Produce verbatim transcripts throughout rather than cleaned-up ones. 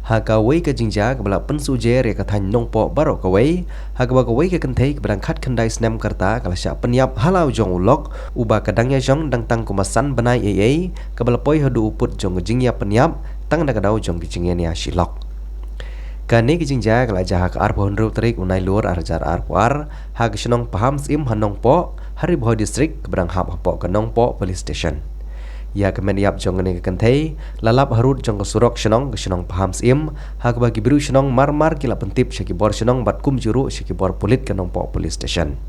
Ha kawei ka jingjia kaba la pynsuh jer ïa ka thaiñ Nongpoh baroh kawei, ha kaba kawei ka kynthei kaba dang khatkhyndai snem ka rta ka la shah pynïap ha la u jong u lok, uba ka dang ïa jong dang tang kumba san bnai ei ei, kaba la poi haduh u pud jong ka jingïap pynïap, tang da ka daw jong ka jingïania shi lok. Kane ka jingjia ka la jia ha ka arphew hynriew tarik u Nailur ar hajar arphew ar, ha ka shnong Pahamsyiem ha Nongpoh, ha Ri Bhoi District, kaba dang hap hapoh ka Nongpoh Police Station. Ïa ka met ïap jong kane ka kynthei la lap harud jong ka surok shnong, ka shnong Pahamsyiem, ha kaba ki briew shnong mar mar ki la pyntip sha ki bor shnong bad kumjuh ruh sha ki bor pulit ka Nongpoh Police Station.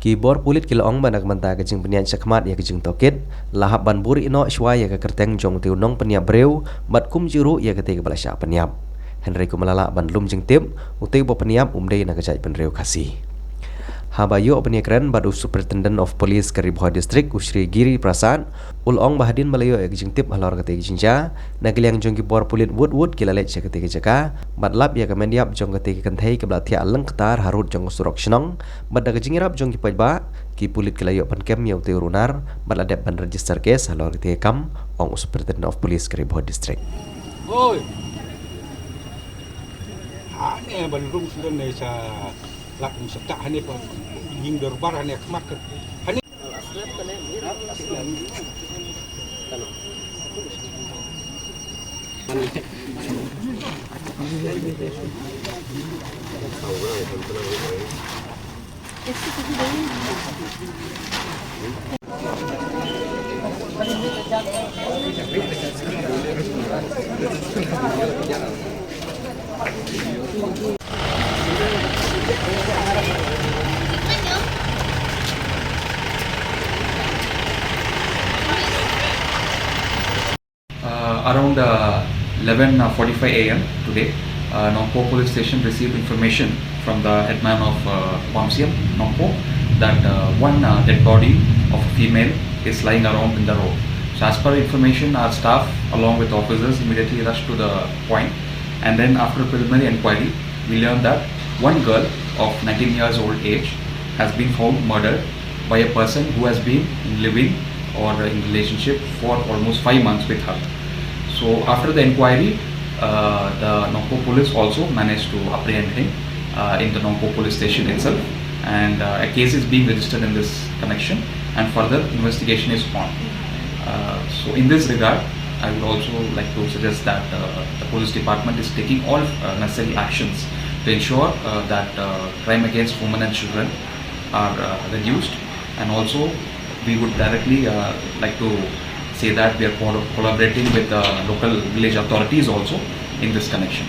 Ki bor pulit ki la ong ba na ka bynta ka jingpynïaid shakhmat ïa ka jingtohkit, la hap ban buhrieh noh shuwa ïa ka kyrteng jong utei u nongpynïap briew bad kumjuh ruh ïa katei kaba la shah pynïap. Hynrei kumba la lah ban lum jingtip, utei uba pynïap um dei na ka jaitbynriew Khasi. Haba ïoh ban ïakren bad u Superintendent of Police ka Ri Bhoi District, u Shri Giri Prasad, u la ong ba hadien ba la ïoh ïa ka jingtip halor katei ka jingjia, na ka liang jong ki bor pulit wut wut ki la leit sha katei ka jaka bad lap ïa ka met ïap jong katei ka kynthei kaba la thiah lyngktar harud jong ka surok shnong, bad da ka jingïarap jong ki paidbah, ki pulit ki la ïoh pynkem ïa utei u runar bad la dep ban register case halor katei ka kam, ong u Superintendent of Police ka Ri Bhoi District. Oi. Hane ban rung sdang ne sa lak seta hane pa ing dorbar hane khmat hane. Uh, around uh, eleven forty-five a m today, uh, Nongpoh Police Station received information from the headman of uh, Pahamsyiem, Nongpoh, that uh, one uh, dead body of a female is lying around in the road. So, as per information, our staff, along with officers, immediately rushed to the point, and then, after preliminary inquiry, we learned that one girl of nineteen years old age has been found murdered by a person who has been living or in relationship for almost five months with her. So, after the inquiry, uh, the Nongpoh police also managed to apprehend him uh, in the Nongpoh police station itself, and uh, a case is being registered in this connection, and further investigation is on. Uh, so, in this regard, I would also like to suggest that uh, the police department is taking all uh, necessary actions to ensure uh, that uh, crime against women and children are uh, reduced, and also we would directly uh, like to say that we are co- collaborating with the local village authorities also in this connection.